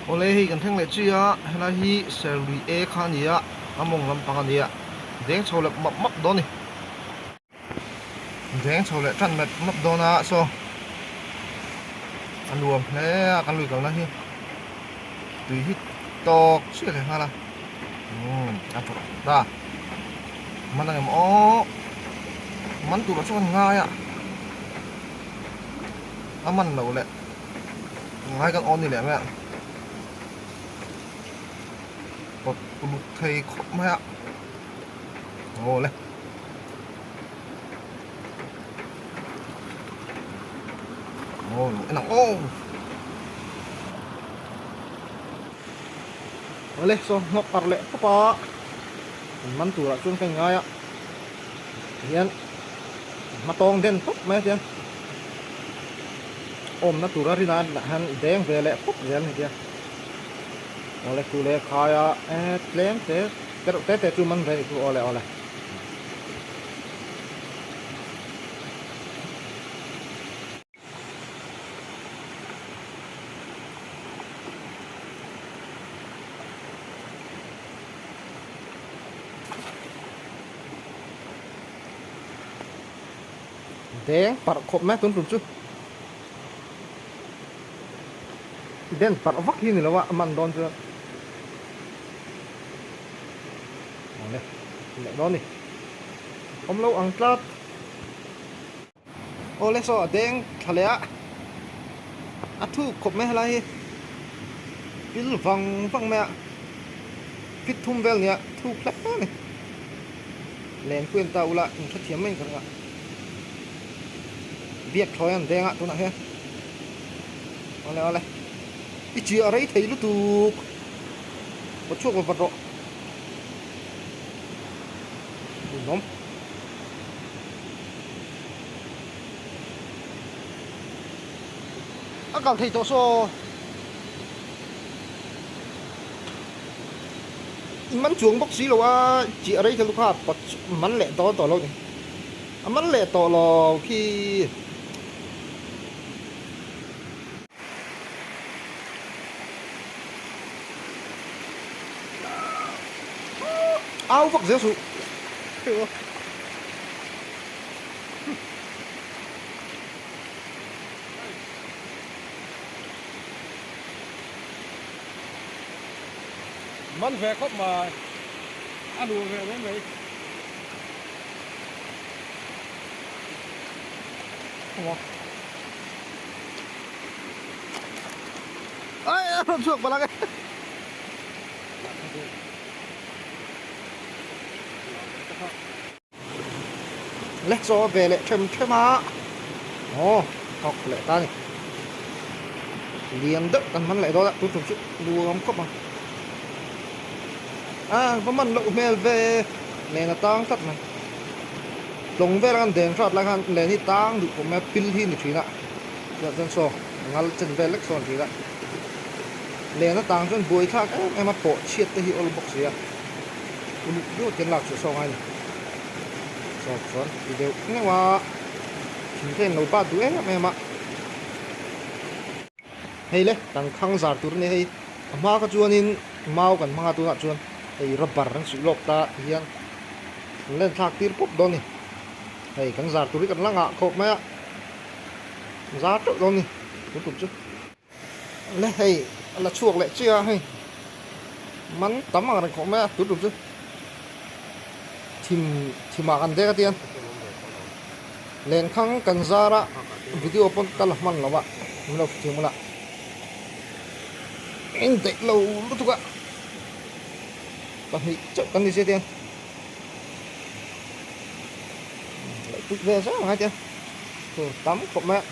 Awle hei kan thleng leh chiah a, helai hi Serlui E kha a ni a, a mawng lampang a ni a, deng chho leh map map dawn a ni. Deng chho leh tan map map dawn a, saw a nuam hle a kan lui kalna hi tui hi tawk chiah leh nghal a, umm a vawrh ta man ang em aw man turah chuan ngai a. A man loh leh ngai kan awn ni leh mai a pawt uluk thei khawp mai a aw le aw lo en ang aw awle saw hnawk par leh pawp a an man turah chuan ka inngai a hian hma tawng den pawp mai a tiang awmna tura rin a lah hian deng ve leh pawp zel a ni tia awle chu le khaia e tlem te te reuh te te chu man ve ni chu awle awle. Deng parh khawp mai tun tum chu den parh vak hi ni lo a a man dawn chuan awle leh dawn ni awm lo ang tlat awle saw a deng thla leh a a thuk khawp mai helai hi pil vang vang mai a fit thum vel nia thuk hle a ni. Len pui an ta ula in hrethiam mai in ka ring a biak thlawi an veng a tunah hian awle awle i chiah rei thei lutuk aw chhuak va vat rawh ninawm a kal thei tawh saw. I man chuang bawk si lo a, chiah rei thei kha pawt man leh dawn tawh lo ni. A man leh tawh lo khi. Au vak zel suh. Man ve khawp mai a nuam ve mai mai. Ai a rawn chhuak palh ang e. Le chaw ve leh them them a aw thawk leh ta a ni lian deuh kan hman leh dawn a tun tum chu nuam khawp ang a va man loh hmel ve len a tang tlat mai tlawng vel a kan den hrat lai khan len hi tang duh khawp mai a pil hi ni thin a chuan chuan saw ngal chen vel lek sawn thin a len a tang chuan buai thlak em em a pawh chhiat te hi awl bawk si a. Uluk deuh ten lak chu a sawng a ni. Saw chuan ti deuh neuh a, thing te in lo bat duh em em a. Hei le, kan khang zar tur a ni hei. A hma kha chuanin mau kan hmang a, tunah chuan hei rubber an suih lawk ta ti hian kan len thlak tir pawp dawn a ni. Hei kan zar tur hi kan la ngah khawp mai a, zar teuh dawn a ni tun tum chu. Le hei a la chhuak leh chiah a hei man tam ang reng khawp mai a tun tum chu thim thimah kan dek a tiang lenkhang kan zar a video pawn ka la hman lo a min lo hrethiam ula eng daih lo lutuk a pahnih chauh kan ni sia tiang leh put vel zel ang a tiang tur tam khawp mai a.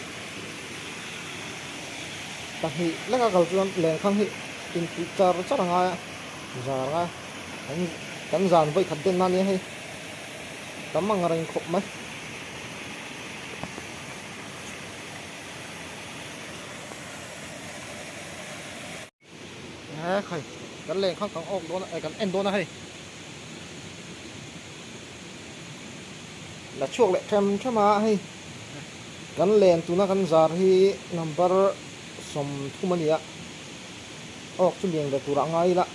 Pahnih leka kal chuan lenkhang hi inpuih char char a ngai a, zar a ngai a, kan kan zan vawi khat den na nia hei tam ang reng khawp mai. He khai kan lenkhang kan awk dawn a kan en dawn a hei la chhuak leh them them a hei. Kan len tuna kan zar hi number 30 a ni a, awk chu lian ve turah ngai ila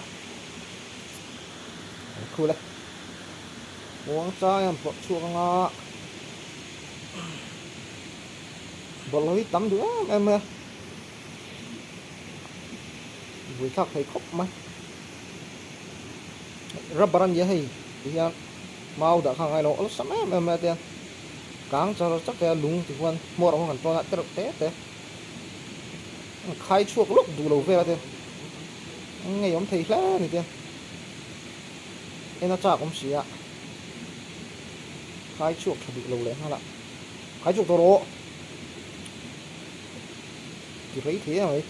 an khul e. Muang chang hian pawrh chhuak anga bawlhhlawh hi tam duh em em mai a, buaithlak thei khawp mai. Rubber a nia hei tihian mau dah kha a ngailo awlsam em em mai a tiang kang char char te a lung ti huan hmawr ang kan tawn a tereuh te te an khai chhuak lawk duh lo vel a tiang an ngeiawm thei hle a ni tiang en a chak awm si a khai chhuak tha duh lo leh nghal a khai chhuak tawh rawh ti rei thei em mai.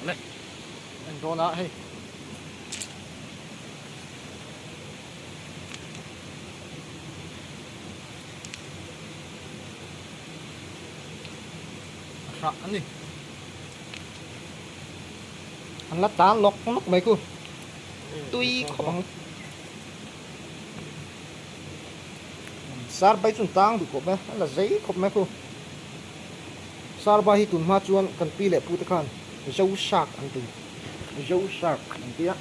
Le en dawn a hei. A hrah a ni. An la tan lawk lawk mai khu. Tui khawp ang. Sar bai chu an tang duh khawp mai a, a la zei khawp mai khu. Sarba hi tun hma chuan kan pi leh pu te khan Zo Shark an ti, Zo Shark an ti a.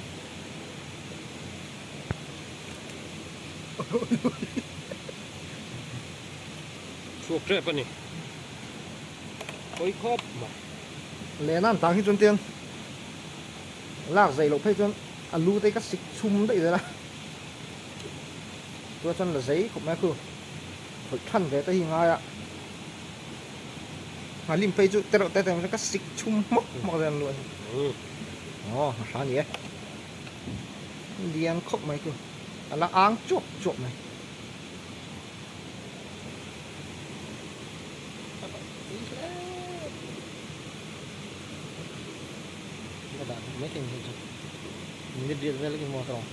Chhuak tep a ni. Hawi khawp mai. Lehna an tang hi chuan tiang lak zai loh phei chuan a lu te hi ka sik chhum daih zel a. Chuan chuan la zei khawp mai a khu. Khawih than ve te hi ngai a. A lim phei chu tereuh te te ka sik chhum hmawk hmawk zel an luah hi. Aw a hra ni e. Lian khawp mai chu. A la ang chuap chuap mai. Ka dah mai thei ni chu. Minute riat vel hi maw tawng.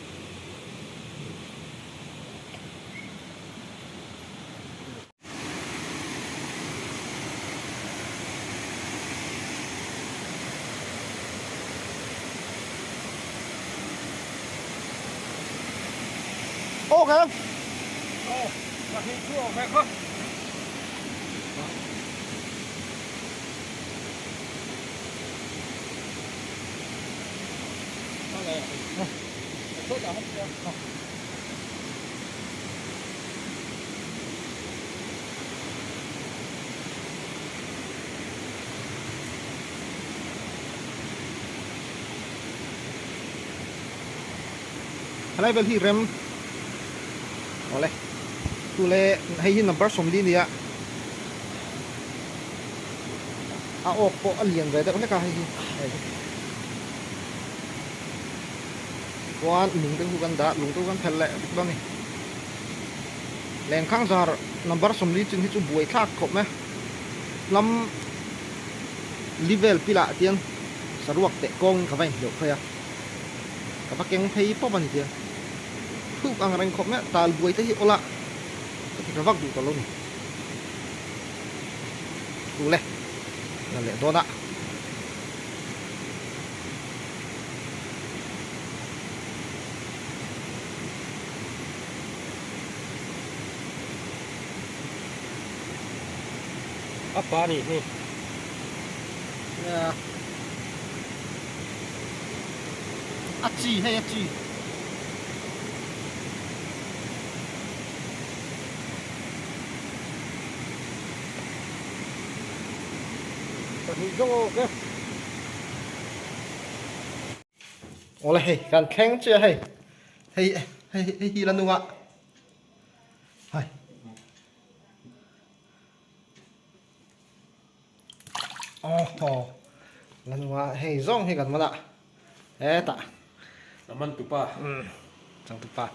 Ok. Helai vel hi rem awle tule hei hi number 40 nia a awk pawh a lian ve deuh hlek a hei hi hei chuan lung te khu kan dah lung te khu kan phelh leh vek dawn a ni. Lengkhang zar number 40 chin hi chu buai thlak khawp mai a lam level pilah tiang saruak teh kawngin ka va inhleuh phei a ka va keng phei pawp a ni tiang thuk ang reng khawp mai a tal buai te hi awla ka ti tha vak duh tawh lo ni tule la leh dawn a. A pa nih hi. A chi hei a chi. Pahnih zawng awk e. Awle hei kan thleng chiah hei hei hei hei hi la nung a hai aw haw la nung a hei zawng hi kan man a hetah a man tupa chang tupa.